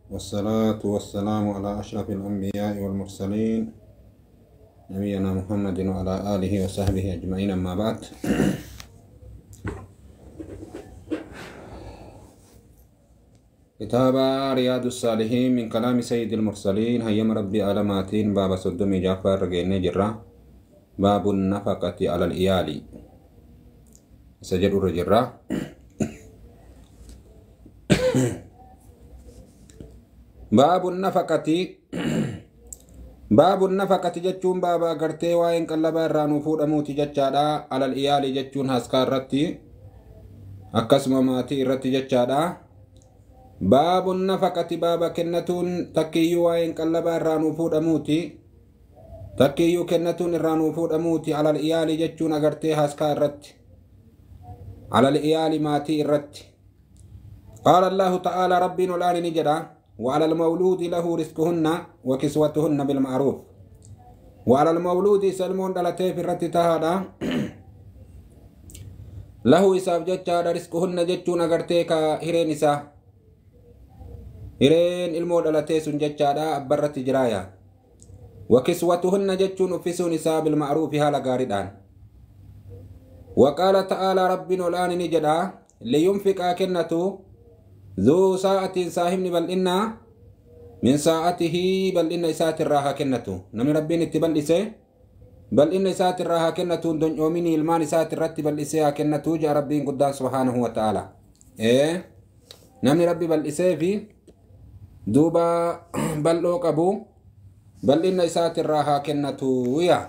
والصلاة والسلام على أشرف الأنبياء والمرسلين نبينا محمد وعلى آله وصحبه أجمعين، أما بعد. كتاب رياض الصالحين من كلام سيد المرسلين، هيم ربي علاماتين باب صدومي جعفر رجيني جرة باب النفقة على الإيال سجل الرجرة. باب النفقة، باب النفقة جتشون بابا غرتي وين قلبا الرانو فودموتي جتشادا على الإيال جتشون هاسكارتي أكسم ماتي رتي جتشادا. باب النفقة بابا كنتون تكيو وين قلبا الرانو فودموتي تكيو كنتون الرانو فودموتي على الإيال جتشون أغرتي هاسكارتي على الإيال ماتي رتي. قال الله تعالى ربنا الآن نجدا: وعلى المولود له رزقهن وكسوتهن بالمعروف. وعلى المولود سلمون دلتي في الرت تهادا له إساف جتشا رزقهن جتشون أغرتي كهرين إسا هرين المو دلتي سن جتشا أبرت جرايا. وكسوتهن جتشون أفسون إسا بالمعروف هالا غاردان. وقال تعالى ربنا الآن نجدا: لينفق أكنته ذو ساعة ساهمني بل إنا من ساعته بل إن إسات الراحة كنته نمي ربين اتبال إسي بل إن إسات الراحة كنته دون يوميني المان إسات الرت بل إسي كنته جاء ربين قدام سبحانه وتعالى. إيه نمي ربي بل إسي في دوبا بل أوك أبو بل إن إسات الراحة كنته يا.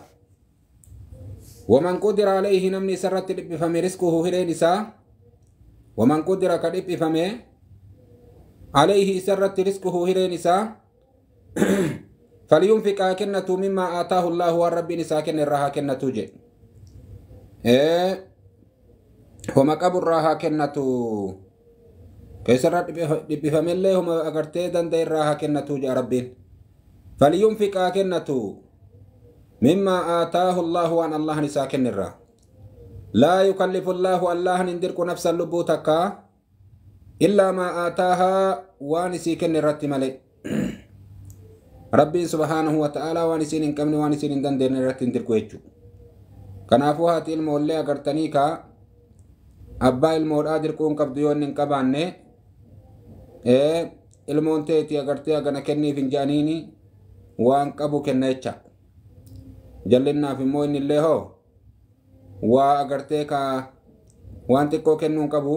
ومن قدر عليه نمني سرت فمي رزقه هرين إسا. ومن قدر كدب فمي عليه سرت رزقه هرين إسا فلينفق كنته مما آتاه الله والرب نسا كن الراها كنته جي. إيه هما قبر راها كنته كيسرت بفم الله هما أغرتي دندي الراها كنته جي ربين. فلينفق كنته مما آتاه الله وأن الله نسا كن الراها. لا يكلف الله الله نندرك نفسا لبوتك إلا ما آتاها وانسي كن الرت ملي. ربي سبحانه وتعالى وانسين إن كمن وانسين إن دندن الرت اندركو يجو. كنافو هاتي المولي أغرتنيكا أبا المول آدركون كبديون إن كباني إيه المون تيتي أغرتي أغنى كني فنجانيني وان كبو كنيتشا جلنا في موين اللي هو وأغرتيكا وان تكو كنون كبو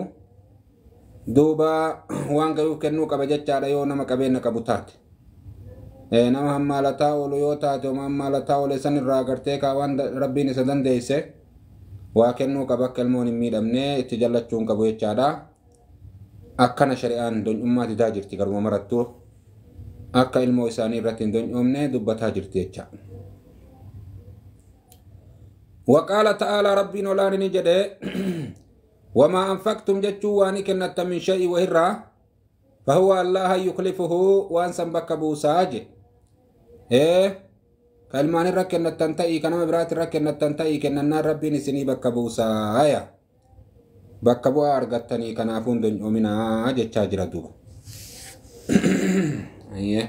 دوبا waan gayuuf kennuu qaba jechaadha yoo nama qabeenya qabu taate. Nama hammaalataa oolu yoo taate oma hammaalataa oole san irraa agartee kaa waan rabbiin isa dandeesse waa kennuu qaba akka ilmoon hin miidhamne itti jallachuu hin qabu jechaadha. Akkana shari'aan don'ummaa didaa jirti garuma marattuu akka ilmoo isaanii irratti hin don'oomne dubbataa jirti jecha. وقال تعالى ربنا لا نجده وما أنفقتم جتشو كنت من شيء وهرا فهو الله يخلفه وأنسان بكبو ساج. إيه كلمان الركن التنتئي كنما برات الركن التنتئي كننا ربي نسني بكبو سايا بكبو أرغتني كنافون دن أمنا جتشا جردو. أيه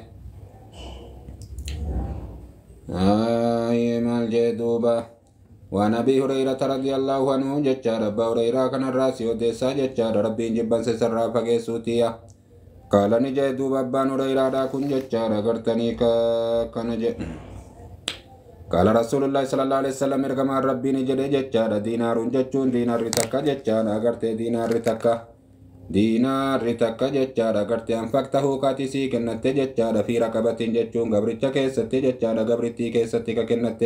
أيه مال جدوبا. وعن أبي هريرة رضي الله عنه جتشا رب هريرة كان الراسي وديسا جتشا ربي جبان سسرا فقيسوتيا. قال نجي دوب أبان هريرة داكن جتشا رغرتني كان جي. قال رسول الله صلى الله عليه وسلم إرغم ربي نجد جتشا دينار جتشون دينار رتكا جتشا رغرتي دينار رتكا دينار رتكا جتشا رغرتي أنفقته كاتسي كنت جتشا في ركبة جتشون غبرتشا كيستي جتشا غبرتي كيستي كنت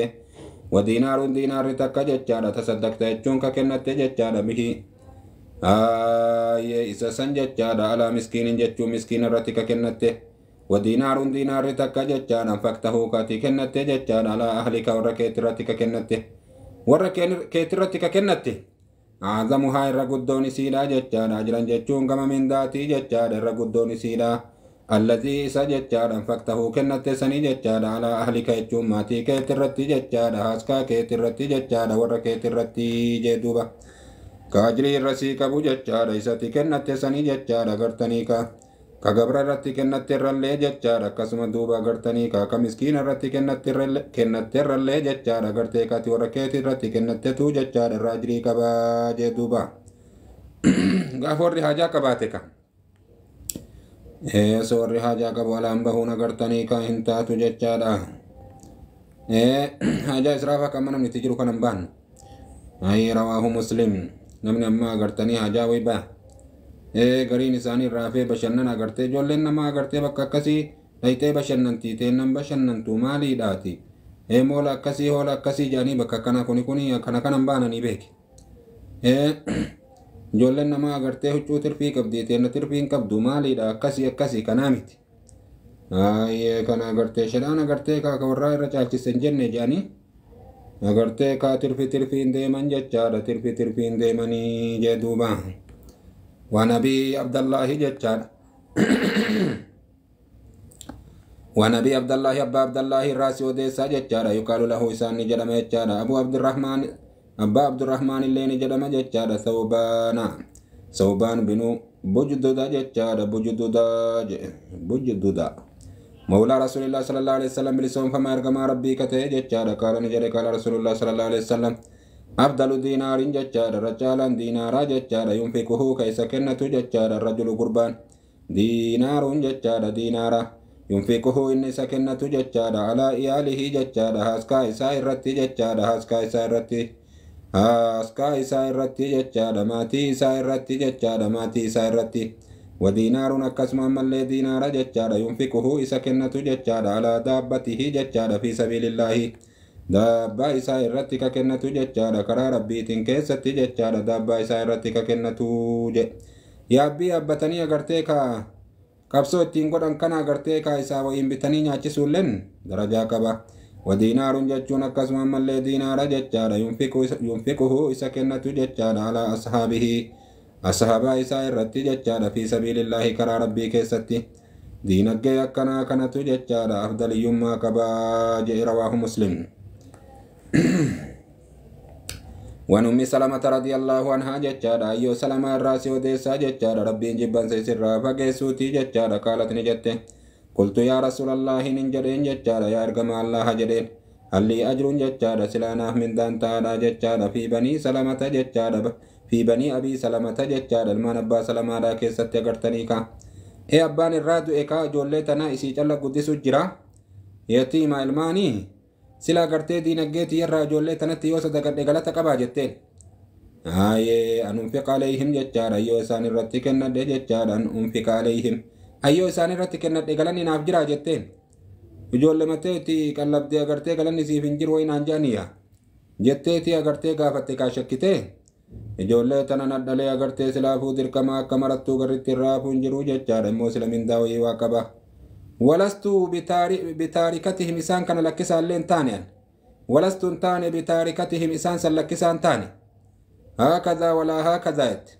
ودينار دينار تكا جتشارا تصدقت جتشون ككنت جتشارا به آي إسا سن جتشارا على مسكين جتشو مسكين رتك كنت ودينار دينار تكا جتشارا فقته كاتي كنت جتشارا على أهلك وركيت رتك كنت وركيت رتك كنت أعظمها الرقدون سيلا جتشارا أجرا جتشون كما من ذاتي جتشارا الرقدون سيلا الذي سجتشارا فقته كنت سني جتشارا على أهلك يجوم ماتي كيترتي جتشارا هاسكا كيترتي جتشارا وركيترتي جدوبا كاجري الرسي كبو جتشارا إساتي كنت سني جتشارا غرتنيكا Ka gabra irratti kennatte irrallee jechaadha. Akkasuma duuba agartanii ka miskiina irratti kennatte irrallee jechaadha. Agartee kati warra keetii irratti kennattetu jechaadha irraa ajirii qabaa jee duuba. Gaafa warri haajaa qabaate ka. Osoo warri haajaa qabu alaan bahuun agartanii ka hin taatu jechaadha. Haajaa israafaa kan namni itti jiru kan hin baanne. Ayi rawaahu Muslim. Namni amma agartanii haajaa wayi ba'a. Gariin isaanii raafee bashannana agartee ijoolleen namaa agartee bakka akkasii dhayxee bashannanti teennan bashannantu maaliidhaati. Moola akkasii hoola akkasii jedhanii bakka akkana kuni kuni kana kanan baananii beeki. Ijoolleen namaa agartee huccuu tirfii qabdi teenna tirfii hin qabdu maaliidha akkasii akkasii kanaa miti. Kana agartee shadhaan agartee kaaka warraa irra caalchise hin jenne jedhanii agartee kaa tirfi tirfiin deeman jechaadha tirfi tirfiin deemanii jee duuba. Waan Abii Abdallaahi jechaadha. Waan Abii Abdallaahi Abbaa Abdallaahi irraa si odeessaa jechaadha. Yuqaalu lahu isaan ni jedhama jechaadha. Abuu Abdirrahmaan Abbaa Abdurrahmaan illee ni jedhama jechaadha. Sawbaana Sawbaan binu Bujduda jechaadha. Bujduda Bujduda. مولى رسول الله صلى الله عليه وسلم بلسون فما يرقم ربي كته جتشارة قال نجري قال رسول الله صلى الله عليه وسلم أفضل دينار جتشارة رجالا دينارا جتشارة ينفقه كيس كنة جتشارة الرجل قربان دينار جتشارة دينارا ينفقه إن سكنة جتشارة على إياله جتشارة هاسكا إساء الرتي جتشارة هاسكا إساء الرتي هاسكا إساء الرتي جتشارة ماتي إساء الرتي جتشارة ماتي إساء الرتي ودينار أكسم أمالي دينار جتشارة ينفقه إسا كنة جتشارة على دابته جتشارة في سبيل الله دابة إسا إرتك كنة جتشارة كرا ربي تنكيست جتشارة دابة إسا إرتك كنة يا أبي أبتني أغرتيكا قبصو التين قدن كان أغرتيكا إسا وإن بتني ناچسو لن درجة كبا ودينار جتشون أكسم أمالي دينار جتشارة ينفقه إسا كنة جتشارة على أصحابه أصحابا إساء الرتي جتشارة في سبيل الله كرا ربي كيستي دينك يكنا كانت جتشارة أفضل يما كبا جئ رواه مسلم. وعن أم سلمة رضي الله عنها جتشارة أيو سلمة الراسي وديسا جتشارة ربي جبان سيسر فقيسوتي جتشارة قالت نجته قلت يا رسول الله ننجرين جتشارة يا أرقم الله جرين هل لي أجر جتشارة سلانا من دان تارا جتشارة في بني سلمة جتشارة في بني أبي سلمة جتشارة المان أبا سلمة را كيست أغرتني كا إيه أبان الرادو إيكا جولتنا إسي جل قدس جرا يتيم الماني سلا غرتي دينجيتي يرا جولتنا تيو صدقت غلط قبا جتين آي أن أنفق عليهم جتشارة أيو إسان الرتي كنت جتشارة أن أنفق عليهم أيو إسان الرتي كنت غلني ناف جرا جتين ijoollematteetti qallabdee agartee galanni siif hin jiru wayin anjaaniya jetteeti agartee gaafatte kaa shakkitee ijoollee tana nadhalee agartee silaafuu dirqama akka marattuu garritti irraafuu hin jiru jechaadha immoo sila mindaa wayii waa qaba. Walastuu bitaarikatihim isaan kana lakkisaallee hin taane an walastuu hin taane bitaarikatihim isaan san lakkisaan taane haakazaa walaa haakazaa jette.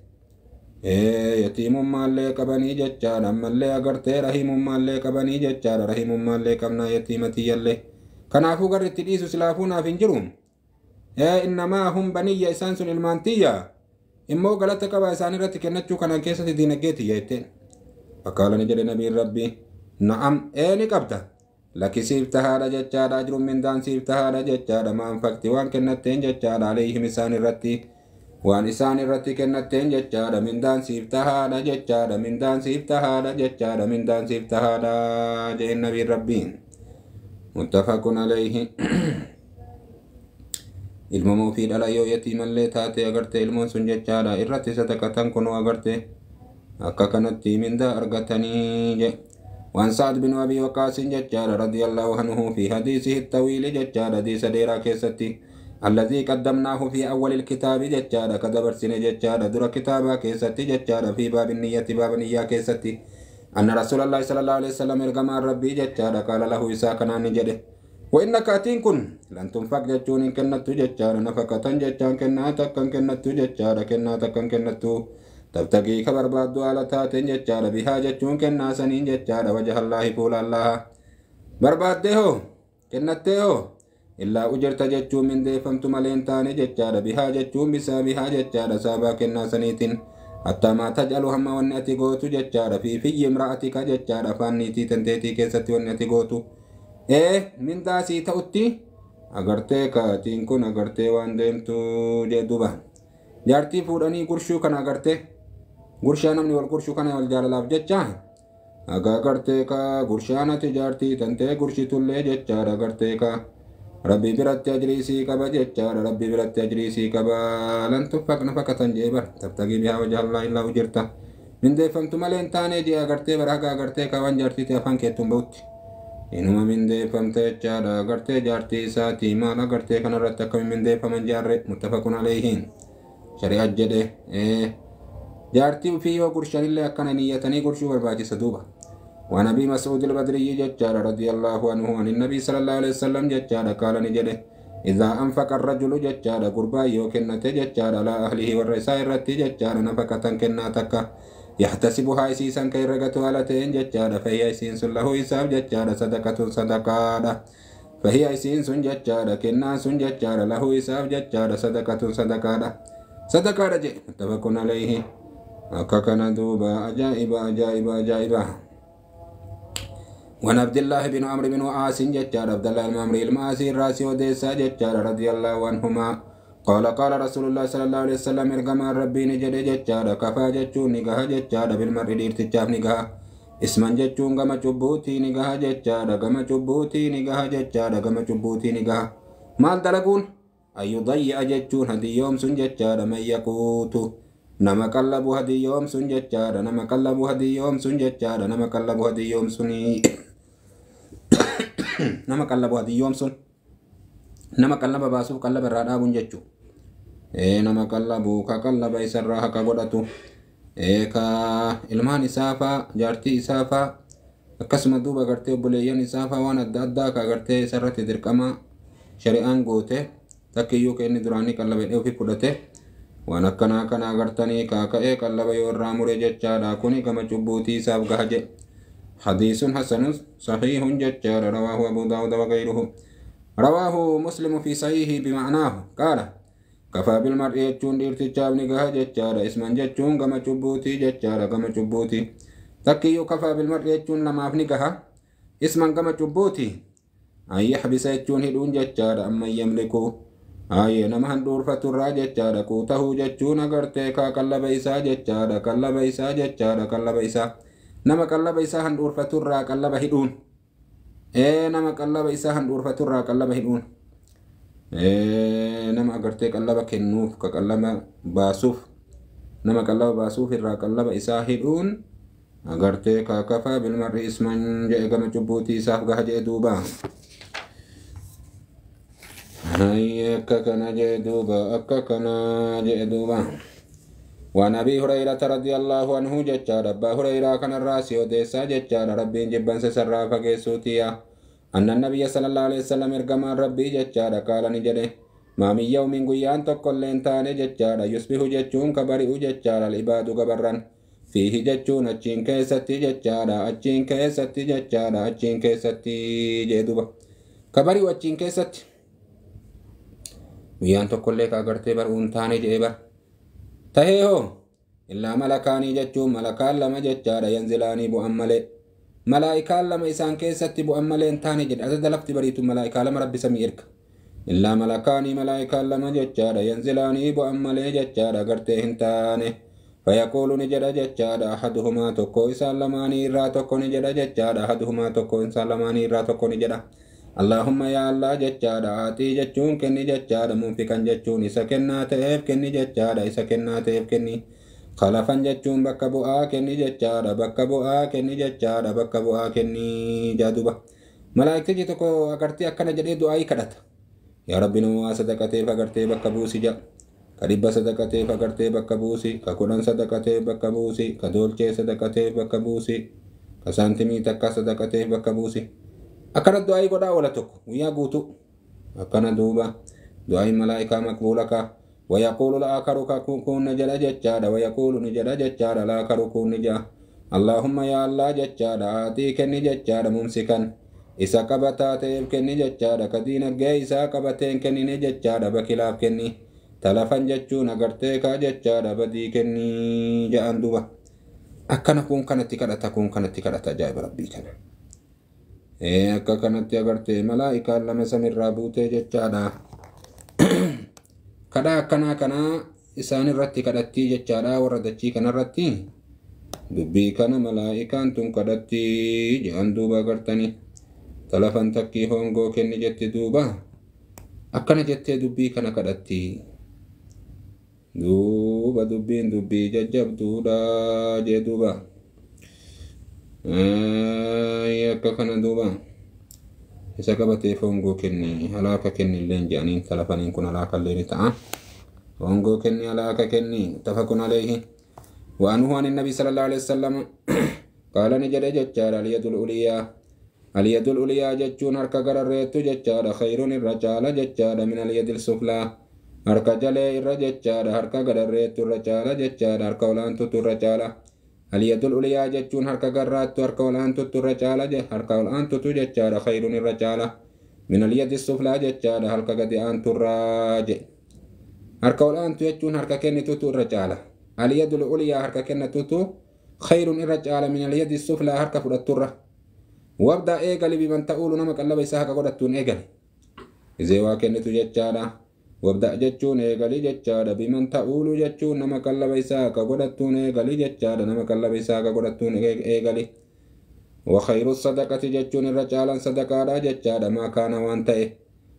Yatiimummaallee qabanii jechaadha ammallee agartee rahimummaallee qabanii jechaadha rahimummaallee qabnaa yatiimatiyyallee kanaafuu garri itti dhiisu silaafuu naaf hin jiru. Innamaa hum baniyya isaan sun ilmaantiyya immoo galata qaba isaan irratti kennachuu kanaan keessatti diinaggeetiyya jetteen. Fakkaala ni jedhe nabiin rabbii na'am ni qabda lakki siif tahaadha jechaadha ajruun mindaan siif tahaadha jechaadha maan fakti waan kennatteen jechaadha aleeyhim isaan irratti waan isaan irratti kennatteen jechaadha mindaan siif tahaadha jechaadha mindaan siif tahaadha jechaadha mindaan siif tahaadha jeen nabiin rabbiin muttafaqun alayhi. Ilmamoo fi dhala yoo yatiimallee taate agarte ilmoon sun jechaadha irratti sadaqatan kunoo agarte akka kanatti mindaa argatanii je. وعن سعد بن أبي وقاص ججال رضي الله عنه في حديثه الطويل ججال حديث ديرا كيستي الذي قدمناه في أول الكتاب ججال كدبر سنة ججال در كتابا كيستي ججال في باب النية باب النية كيستي أن رسول الله صلى الله عليه وسلم إرقم ربي ججال قال له إساء كنان جده وإنك أتين كن لن تنفق ججون كنت ججال نفقة ججان كناتك كنت ججال كناتك كنت تبتغي خبر بعد على تاتين ججال بها ججون كناسنين ججال وجه الله فول الله برباد ده كنته إلا أجرت ججون من دي فهمت ملين تاني ججال بها ججون بسابها ججال سابا كناسنيتين Hattaa maa taj'alu hamma wanni ati gootu jechaadha. Fi fiyyi imra'atika jechaadha. Afaan niitii tanteetii keessatti wanni ati gootu. Mindaa sii ta'utti agartee kaatiin kun agartee waan deemtu jee duuba. Jaartii fuudhanii gurshuu kana agartee gurshaa namni wal gurshuu kana wal jaalalaaf jecha aga agartee ka gurshaan ati jaartii tantee gurshitullee jechaadha agartee ka rabbi biratti ajrii sii qaba jechaadha rabbi biratti ajrii sii qaba lan tuffaq nafaqatan jee bar tabtagii bihaa wajha Allah illaa ujirta mindeeffamtu malee hin taane jee agartee bar haga agartee ka waan jaartii ta'e afaan keettuun ba'utti inuma mindeeffamte jechaadha agartee jaartii isaatii maal agartee kanarratti akkamiin mindeeffaman jaarre muttafaqun alayhiin shari'a jedhe jaartii ofii yoo gurshanillee akkana niyyatanii gurshuu barbaachisa duuba. وعن أبي مسعود البدري ججار رضي الله عنه عن النبي صلى الله عليه وسلم ججار قال نجده إذا أنفق الرجل ججار قربا يوكنة ججار على أهله والرسائل رتي ججار نفقة كناتك يحتسبها إسيسا كيرغة علتين ججار فهي إسيس له إساب ججار صدقة صدقة فهي إسيس ججار كناس ججار له إساب ججار صدقة صدقة صدقة متفق عليه. أكاكنا دوبا أجائب أجائب أجائب. وعن عبد الله بن عمرو بن عاص ججار عبد الله بن عمرو المعاصي الراسي وديسا ججار رضي الله عنهما قال قال رسول الله صلى الله عليه وسلم ارجما ربي نجد ججار كفا جچون نگاه ججار بالمرء ديرتجاف نگاه اسمن جچون غم چبوتي نگاه ججار غم چبوتي نگاه ججار غم چبوتي نگاه مال دلقون أي ضيع جچون هدي يوم سن ججار من يقوت nama qallabu hadiyyoomsun jechaadha nama qallabu hadiyyoomsun jechaadha nama qallabu hadiyyoomsuni nama qallabu hadiyyoomsun nama qallaba baasuuf qallaba irraa dhaabuun jechuu nama qallabu ka qallaba isarraa haqa godhatu ka ilmaan isaafaa jaartii isaafaa akkasuma duuba agartee obboleeyyan isaafaa waan adda addaa ka agartee isarratti dirqama shari'aan goote takkiyyuu ka inni duraanii qallaba hidhee ofii fudhate waan akkanaa kana agartanii kaaka'ee qallaba yoo irraa mure jechaadha kuni gama cubbuutii isaaf gaha jedhe. حديث حسن صحيح ججار رواه أبو داود وغيره رواه مسلم في صحيحه بمعناه قال كفى بالمرء جتون ارتجاب نگاه ججار اسما جتون gama cubbuutii jechaadha gama cubbuutii takkiyyuu كفى بالمرء jechuun namaaf ni gaha isman gama cubbuutii an yaxbisa jechuun hidhuun jechaadha amman yamliku Aye nama handhuurfaturraa jechaadha quutahuu jechuun agartee kaa qallaba isaa jechaadha qallaba isaa jechaadha qallaba isaa nama qallaba isaa handhuurfaturraa qallaba hidhuun nama qallaba isaa handhuurfaturraa qallaba hidhuun nama agartee qallaba kennuuf ka qallaba baasuuf nama qallaba baasuuf irraa qallaba isaa hidhuun agartee kaa kafaa bilmarri isman jedhe gama cubbuutii isaaf gaha jedhe duuba. Akka kana jee duuba akka kana jee duuba. وعن أبي هريرة رضي الله عنه ججار أبا هريرة كان الراسي وديسا ججار ربي جبان سسرا فقيسوتيا أن النبي صلى الله عليه وسلم إرقما ربي ججار قال نجده ما من يوم قيان تقل تاني ججار يصبح ججون كبرئ ججار العباد كبرا فيه ججون أجين كيستي ججار أجين كيستي ججار أجين كيستي جدوبا كبرئ أجين كيستي guyyaan tokkollee ka agartee bar'uun taane jedhee bar tahee hoo illaa malakaanii jechuun malakaan lama jechaadha yanzilaanii bu'an malee malaa'ikaan lama isaan keessatti bu'an malee hin taane jedhe adada lafti bariitu malaa'ikaa lama rabbi samii erga illaa malakaanii malaa'ikaan lama jechaadha yanzilaanii bu'an malee jechaadha agartee hin taane fayaquulu ni jedha jechaadha ahaduhumaa tokko isaan lamaanii irraa tokko ni jedha jechaadha ahaduhumaa tokko isaan lamaanii irraa tokko ni jedha اللهم يا الله ججارة آتي جتشون كني ججارة منفقا جتشون إسا كنا تهيب كني ججارة إسا كنا تهيب كني خلفا جتشون بك بؤا كني ججارة بك بؤا كني ججارة بك بؤا كني جادوبا ملائكة جتكو أكرتي أكنا جدي دعائي كدت يا ربي نوا صدقتي فقرتي بك بوسي جا كريب صدقتي فقرتي بك بوسي ككولن صدقتي بك بوسي كدولچه صدقتي بك بوسي كسانتمي تكا صدقتي بك بوسي akkana du'aa'ii godhaa oola tokko guyyaa guutuu akkana duuba du'aa'iin malaa'ikaa maqbuula ka wayaquulu la'aakaru ka kun ni jedha jechaadha wayaquulu ni jedha jechaadha la'aakaru kun ni jedha allaahumma yaa allaa jechaadha aatii kenni jechaadha mumsikan isa qabataa ta'eef kenni jechaadha ka diinagdee isaa qabateen kennine jechaadha bakilaaf kenni Talafan jechuun agartee kaa jechaadha badii kennii ja'an duuba. Akkana kun kanatti kadhata kun kanatti kadhata ajaa'iba rabbii kana. Akka kanatti agartee malaa'ikaan lama samirraa buutee jechaadha. Kadhaa akkanaa kanaa isaan irratti kadhattii jechaadha warra dachii kanarratti. Dubbii kana malaa'ikaan tun kadhattii jedhan duuba agartanii. Talafan takkii hongoo kenni jetti duuba. Akkana jettee dubbii kana kadhatti. Duuba dubbiin dubbii jajjabduudha jee duuba. Akka kana duuba. Isa qabatee hongoo kenni halaaka kenni illee jedhaniin talafaniin kun halaaka illee ni ta'a. Hongoo kenni halaaka kenni tafakun aleehi. وأنه عن النبي صلى الله عليه وسلم قال نجد ججار اليد العليا اليد العليا جتشون هركا غرريت ججار خير الرجال ججار من اليد السفلى هركا جلي الرججار هركا غرريت الرجال ججار هركا ولانتو الرجال اليد العليا جتشون هركا غرات هركا ولانتو الرجال هركا ولانتو ججار خير الرجال من اليد السفلى ججار هركا قد أنتو الراج هركا ولانتو جتشون هركا كنتو الرجال اليد العليا هركا كنتو خير الرجال من اليد السفلى هركا فرطرة وابدا ايغالي بمن تقول نمك الله بيساها قدتون ايغالي إذا واكنتو جتشارا وابدا جتشون ايغالي جتشارا بمن تقول جتشون نمك الله بيساها قدتون ايغالي جتشارا نمك الله بيساها قدتون ايغالي وخير الصدقة جتشون الرجال صدقة جتشارا ما كان وانت إيه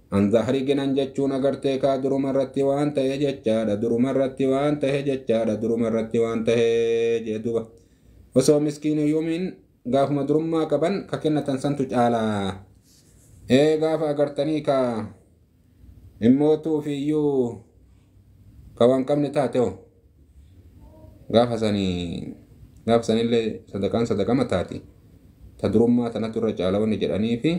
عن ظهر جنان جتشون أغرتي كا درو مرتي وانت إيه جتشارا درو مرتي وانت إيه جتشارا درو مرتي وانت إيه جدوبا وسو مسكين يومين gaaf madurummaa qaban ka kennatan santu caalaa. Gaafa agartanii ka immootuu fi iyyuu ka waan qabne taate hoo gaafa sanillee sadaqaan sadaqama taati. Ta durummaa tanatu irra caala wanni jedhanii fi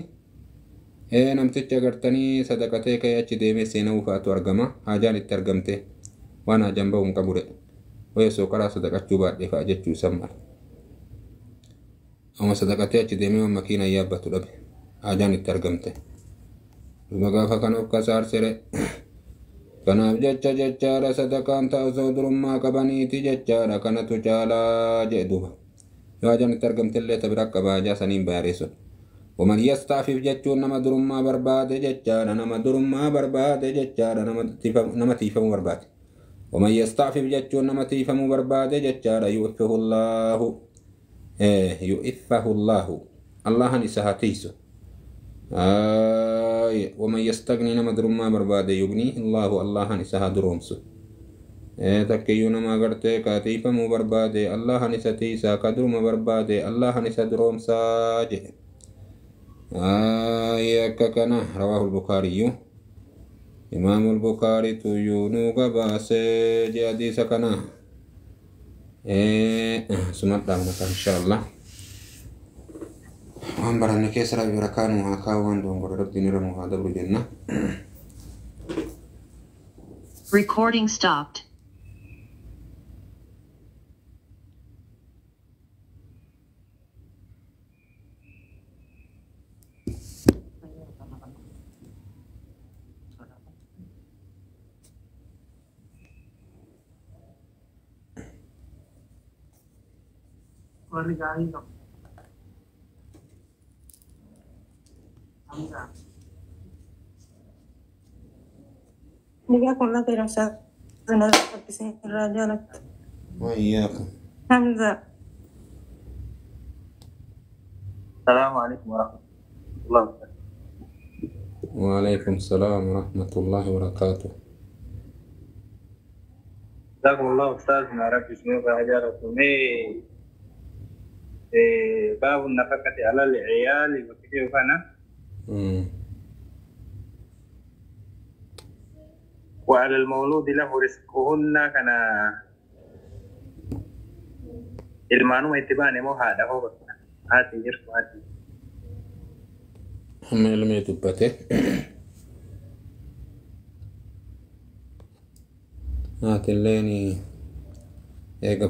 namtichi agartanii sadaqatee ka'ee achi deemee seenaa faatu argama. Haajaan itti argamte waan haajaan bahu hin qabure. Wayesoo karaa sadaqachuu baadhee fa'a jechuu isan mala. Amma sadaqatee achi deemee waan makiina yaabbatu dhabe. Haajaan itti argamte. Duuba gaafa kana of kasaarsere. Kanaaf jecha jechaadha sadaqaan ta'a osoo durummaa qabaniiti jechaadha kanatu caalaa jee duuba. Yoo haajaan itti argamte illee ta bira qaba haajaa saniin baaree sun. ومن يستعفف جتشون نما درما برباد جتشارا نما درما برباد جتشارا نما تيفمو برباد ومن يستعفف جتشون نما تيفمو برباد جتشارا يؤفه الله يؤفه الله الله نسها تيسو ومن يستغني نما درما برباد يغنيه الله الله نسها درومسو تكيو نما غرتي كاتيفمو برباد الله نسا كدرما برباد الله نسا درومسا جه كنا رواه البخاري إمام البخاري تيونو قباسي جاديس كنا سمعت إن شاء الله وان برهن كيسر بركان وهاكا وان دون قرب دين رمو هذا برجنة. Recording stopped. وإياكم. حمزة. السلام عليكم ورحمة الله وبركاته. وعليكم السلام ورحمة الله وبركاته. جزاكم الله أستاذنا ربي سنوك أجاركم. باب النفقة على العيال وكيف أنا وعلى المولود له رزقهن كان ilmaanuma itti baane moo haadha hoo bakka haati jirtu haati. Amma ilmee dubbate. Haati illeen eega.